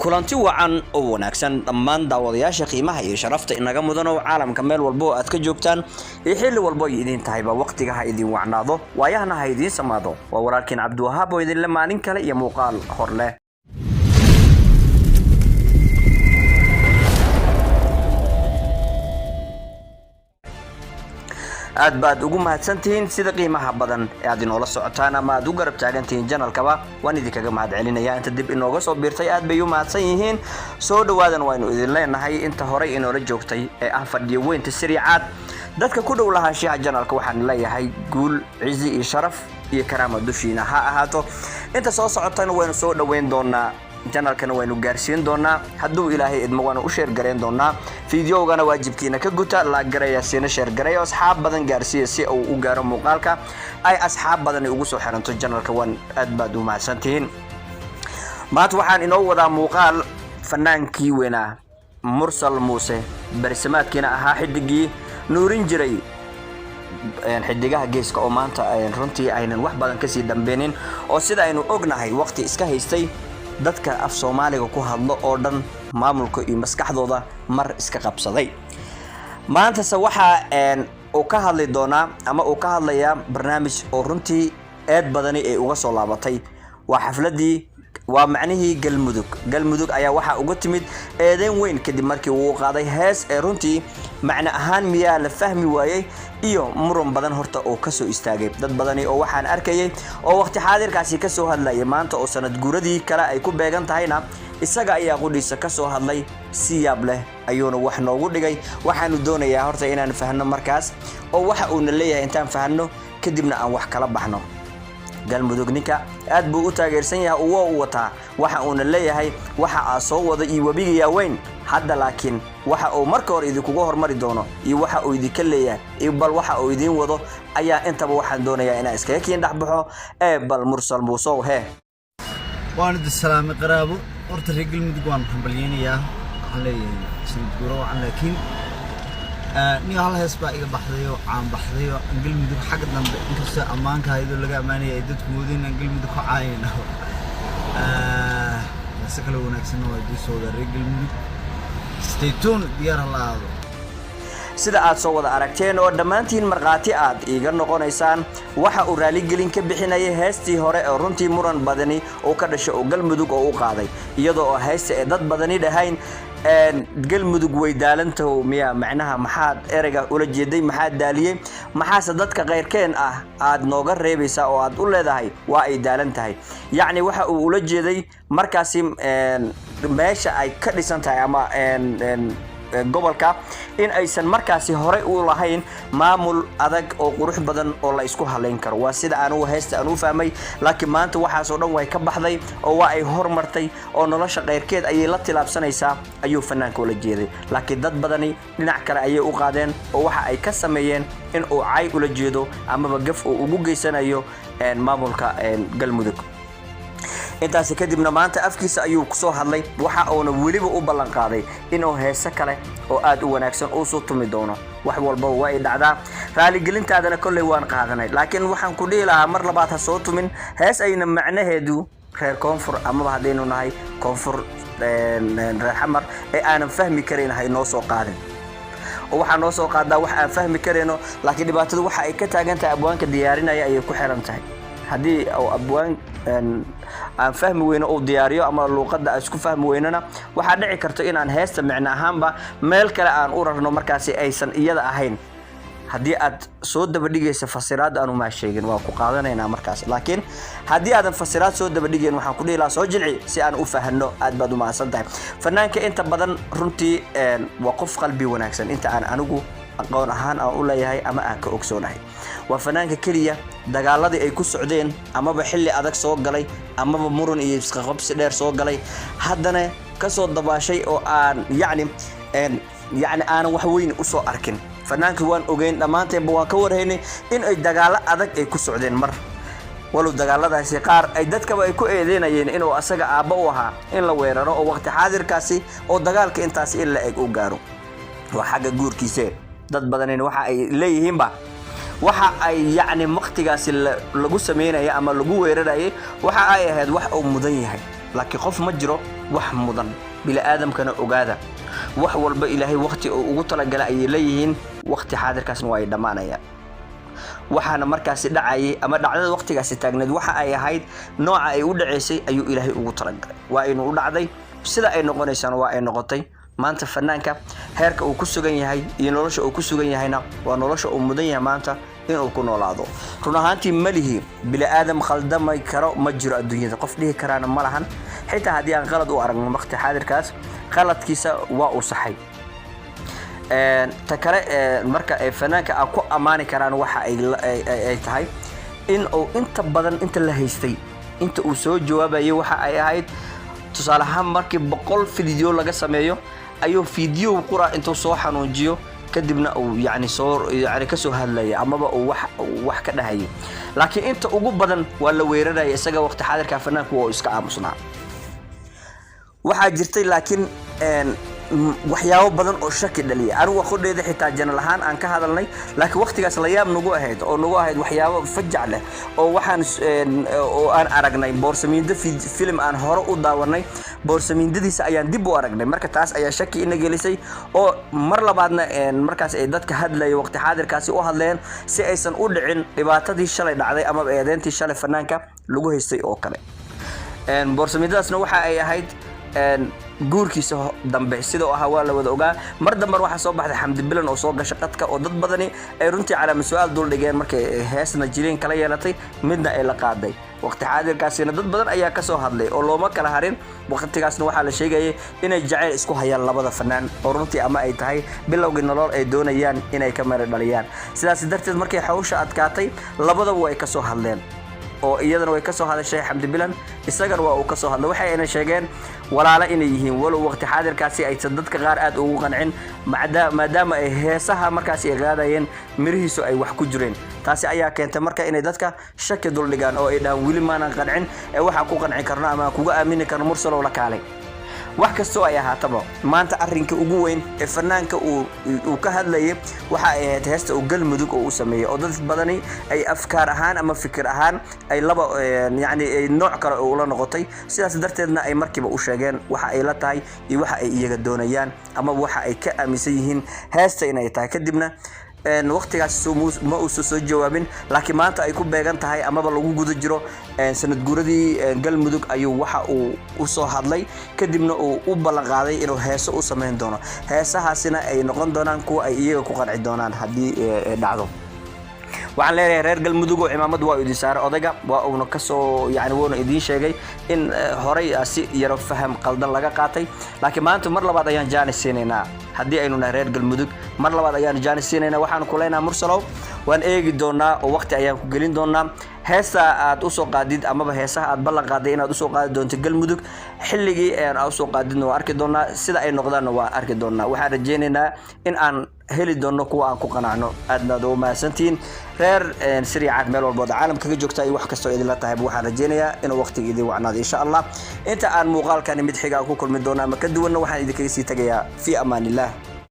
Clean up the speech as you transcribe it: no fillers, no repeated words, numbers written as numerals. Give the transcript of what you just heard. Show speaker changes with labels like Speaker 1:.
Speaker 1: Kulanti wacan oo wanaagsan dhammaan daawadayaasha qiimaha iyo sharafta inaga mudan oo caalamka meel walba oo aad ka joogtaan iyo xilli walbo ay idiin tahayba, waqtiga ha idiin wacnaado, waayahana ha idiin samaado. Waa walaalkiin Cabdiwahaab oo idinle maalin kale iyo muuqaal hor leh. Aad baad ugu mahadsantihiin sida qiimaha badan ee aad inoola socotaan ama aad u garab taagantihiin channelkaba. Waan idinkaga mahad celinaya. Inta dib inooga soo biirtay aad bay u mahadsan yihiin, soo dhawaadan waynu idin leenahay. Inta horay inoola joogtay ee ah fadhiyo weynta siriicaad, dadka ku dhow lahaanshiyaha channelka, waxaan leeyahay guul, cizi iyo sharaf iyo karaama dushiina ha ahaato. Inta soo socotana waynu soo dhoweyn doonaa, channelkana waynu gaarsiin doonaa hadduu Ilaahay idmo, waanu u share garayn doonaa. Fideogana waajibkiina ka guta, like gareeya, siina share gareeya, asxaab badan gaarsiiya si uu u gaaro muuqaalka, ay asxaab badani ugu soo xiranto channelka. Waan aad baad u mahadsantihiin. Maanta waxaan inoo wadaa muuqaal fanaankii weynaa Mursal Muuse, bersamaadkiina ahaa xidigii nuurin jiray xidigaha geeska, oo maanta runtii aynan wax badan kasii dambeynin, oo sida aynu ognahay waqti iska haystay dadka af Soomaaliga ku hadlo oo dhan, maamulka iyo maskaxdooda mar iska qabsaday. Maantase waxaa uu ka hadli doonaa ama uu ka hadlayaa barnaamij oo runtii eed badani ay uga soo laabatay. Waa xafladii, waa macnihii Galmudug. Galmudug ayaa waxaa uga timid eedeyn weyn kadib markii uu qaaday hees ee runtii macno ahaan miyaa la fahmi waayey iyo muran badan horta oo kasoo istaagay. Dad badani oo waxaan arkayay oo waqti xaadirkaasi kasoo hadlayay, maanta oo sanad guuradii kale ay ku beegan tahayna isaga ayaa qudhiisa kasoo hadlay. Si yaab leh ayuuna wax noogu dhigay. Waxaanu doonayaa horta inaan fahno markaas oo waxa uuna leeyahay intaan fahno kadibna aan wax kala baxno. Galmudug ninka aad buu u taageersan yahay, uwo u wataa. Waxa uuna leeyahay waxa aa soo wada iyo webiga yaaweyn hadda, laakiin waxa uu marka hore idinkuga hormari doono iyo waxa uu idinka leeyahay iyo bal waxa uu idiin wado ayaa intaba waxaan doonayaa inaan iskaga kiin dhex baxo. Ee bal Mursal Muusow hee.
Speaker 2: Waan idin salaamay, qaraabo. Horta reer Galmudug waan hambalyeynayaa, waxaan leeyahay sanad guuro wacan. Laakiin nin hal hees baa iga baxday oo caan baxday oo aan Galmudug xagga dambe, inkastoo ammaanka iyadoo laga ammaanaya ay dadku moodeen aan Galmudug ku caayayno. Heese kale wanaagsanna waa idin soo wadaa. Reer Galmudug, stay tuned, diyaar ha la aado.
Speaker 1: Sida aad soo wada aragteen oo dhammaantiin markhaati aad iiga noqonaysaan, waxa uu raaligelin ka bixinayay heestii hore oo runtii muran badani uu ka dhashay oo Galmudug oo u qaaday, iyadoo oo heesta ee dad badani dhahayn Galmudug way daalantaho miya. Macnaha maxaad ereyga ula jeeday? Maxaad daaliyey? Maxaase dadka keyrkeen ah aad nooga reebaysaa oo aad u leedahay waa ay daalan tahay? Yacni waxa uu ula jeeday markaasi meesha ay ka dhisan tahay ama gobolka in aysan markaasi horey u lahayn maamul adag oo qurux badan oo la isku halayn karo. Waa sida anugu heesta aan u fahmay. Laakiin maanta waxaasoo dhan way ka baxday oo waa ay hormartay oo nolosha keyrkeed ayay la tilaabsanaysaa ayuu fanaanka ula jeeday. Laakiin dad badani dhinac kale ayay u qaadeen oo waxa ay ka sameeyeen in uu cay ula jeedo amaba gaf uu ugu geysanayo maamulka Galmudug. Intaasi kadibna maanta afkiisa ayuu kusoo hadlay, waxa uuna weliba u ballan qaaday inuu heese kale oo aad u wanaagsan uu soo tumi doono. Wax walba waa ay dhacdaa, raaligelintaadana kolley waan qaadanay, laakiin waxaan ku dhihi lahaa mar labaad ha soo tumin hees ayna macnaheedu reer koonfur amaba haddaynu nahay koonfur, reer Xamar ee aanan fahmi karayn ha inoo soo qaadin, oo waxaa noo soo qaadaa wax aan fahmi karayno. Laakiin dhibaatadu waxa ay ka taagan tahay abwaanka diyaarinaya ayay ku xiran tahay. Haddii uu abwaan aan fahmi weyno uu diyaariyo ama luuqadda aan isku fahmi weynona, waxaa dhici karto inaan heesta micno ahaanba meel kale aan u rarno, markaasi aysan iyada ahayn. Haddii aad soo dabadhigaysa fasiraad aanu maa sheegin, waa ku qaadanaynaa markaas. Laakiin haddii aadan fasiraad soo dabadhigayn, waxaan ku dhihi lahaa soo jilci si aan u fahanno. Aad baad u mahadsan tahay. Fanaanka inta badan runtii waa qof qalbi wanaagsan. Inta aan anigu aqoon ahaan aan u leeyahay ama aan ka ogsoonahay, waa fanaanka keliya dagaaladii ay ku socdeen amaba xilli adag soo galay amaba muran iyo isqaqabsi dheer soo galay, haddana kasoo dabaashay oo aan yacni aanan wax weyn usoo arkin. Fanaanka waan ogeyn, dhammaanteenba waan ka warhaynay in ay dagaallo adag ay ku socdeen, mar walow dagaaladaasi qaar ay dadkaba ay ku eedeynayeen inuu asaga aabba u ahaa in la weeraro oo waqti xaadirkaasi oo dagaalka intaasi in la eg u gaaro. Waa xagga guurkiise. Dad badanina waxa ay leeyihiinba waxa ay yacni waqtigaasi lagu sameynaya ama lagu weerarayay waxa ay ahayd wax uu mudan yahay. Laakiin qof ma jiro wax mudan. Bili-aadamkana ogaada, wax walba Ilaahay wakhti uu ugu talagala ayay leeyihiin, wakhti xaadirkaasna waa ay dhammaanayaan. Waxaana markaasi dhacayay ama dhacdada wakhtigaasi taagneed waxa ay ahayd nooca ay u dhaceysay ayuu Ilaahay ugu talagalay, waa aynu u dhacday. Sida ay noqonaysana waa ay noqotay. Maanta fanaanka heerka uu ku sugan yahay iyo nolosha uu ku sugan yahayna waa nolosha uu mudan yahay maanta inuu ku noolaado. Run ahaantii, malihi bili-aadam khaldamay karo ma jiro adduunyada, qof dhihi karaana ma lahan. Xitaa haddii aan qalad u aragno, waqti xaadirkaas qaladkiisa waa uu saxay. Ta kale, marka ay fanaanka aan ku ammaani karaan waxa ay tahay in uu inta badan inta la haystay, inta uu soo jawaabayay, waxa ay ahayd, tusaale ahaan, markii 100 fiideo laga sameeyo ayuu fiideo qura intuu soo xanuunjiyo, kadibna uu yani soo yani kasoo hadlaya amaba uu wax ka dhahayay. Laakiin inta ugu badan waa la weeraraya isaga. Waqti xaadirka fanaanku waa iska aamusnaa. Waxaa jirtay laakiin waxyaabo badan oo shaki dhaliya. Anigu qodheeda xitaa channel ahaan aan ka hadalnay, laakiin waqtigaas la yaab nagu ahayd oo nagu ahayd waxyaabo fajac leh oo waxaan oo aan aragnay boorsamiindo filim aan hore u daawanay, boorsamiindadiisa ayaan dib u aragnay. Marka taas ayaa shaki ina gelisay oo mar labaadna markaas ay dadka hadlaya waqti xaadirkaasi u hadleen si aysan u dhicin dhibaatadii shalay dhacday amaba eedeyntii shalay fanaanka lagu haystay oo kale. Boorsamiindadaasna waxa ay ahayd guurkiisa dambe sida uu ahaa waa la wada ogaa. Mar damben waxaa soo baxday Xamdi Bilan oo soo gashay qadka, oo dad badani ay runtii calaama su-aal dul dhigeen markay heesna jiriin kala yeelatay, midna ay la qaaday. Waqti xaadirkaasina dad badan ayaa kasoo hadlay oo looma kala harin. Waqtigaasna waxaa la sheegayay inay jacayl isku hayaan labada fanaan, oo runtii ama ay tahay bilowgii nolol ay doonayaan inay ka mara dhaliyaan. Sidaas darteed, markay hawsha adkaatay, labadaba way kasoo hadleen, oo iyadana way kasoo hadashay Xamdi Bilan, isagana waa uu kasoo hadlay. Waxayna sheegeen walaalo inay yihiin, walow waqti xaadirkaasi aysan dadka qaar aad ugu qancin, maadaama ay heesaha markaasi ay qaadayeen mirihiisu ay wax ku jireen. Taasi ayaa keentay marka inay dadka shaki duldhigaan oo ay dhahaan weli maanan qancin ee waxaan ku qanci karno ama aan kuga aamini karno, Mursalow, la kaalay. Wax kastoo ay ahaataba, maanta arrinka ugu weyn ee fanaanka uu ka hadlayay waxa ay ahayd heesta uu Galmudug oo u sameeyey, oo dad badani ay afkaar ahaan ama fikir ahaan ay laba yacni ay nooc kale ula noqotay. Sidaas darteedna ay markiiba u sheegeen waxa ay la tahay iyo waxa ay iyaga doonayaan ama waxa ay ka aaminsan yihiin heesta inay tahay. Kadibna waqtigaas ma uusan soo jawaabin, laakiin maanta ay ku beegan tahay amaba lagu guda jiro sanad guuradii Galmudug ayuu waxa uu u soo hadlay, kadibna uu u ballan qaaday inuu heeso u samayn doono, heesahaasina ay noqon doonaan kuwa ay iyaga ku qanci doonaan haddii dhacdo. Waxaan leeyahay reer Galmudug oo cimaamad waa idin saaray odayga, waa uuna kasoo yani wuuna idiin sheegay in horay si yaro faham qaldan laga qaatay. Laakiin maanta mar labaad ayaan jaanis siinaynaa. Haddii aynu nahay reer Galmudug, mar labaad ayaan jaanis siinaynaa. Waxaanu ku leenahay, Mursalow, waan eegi doonaa oo waqti ayaan ku gelin doonaa heesta aad usoo qaadid amaba heesaha aad ballan qaaday inaad usoo qaadi doonto Galmudug. Xilligii aad usoo qaadidna waa arki doonaa, sida ay noqdaanna waa arki doonaa. Waxaan rajaynaynaa in aan heli doono kuwa aan ku qanacno. Aadna aad ugu mahadsantihiin reer Siricaad meel walbood caalamka kaga joogta iyo wax kastoo idinla tahayba. Waxaan rajaynayaa inuu waqtiga idin wacnaado, insha Allah. Inta aan muuqaalkani mid xiga aan ku kulmi doono ama ka duwanna, waxaan idinkaga sii tagayaa fi amaan illah.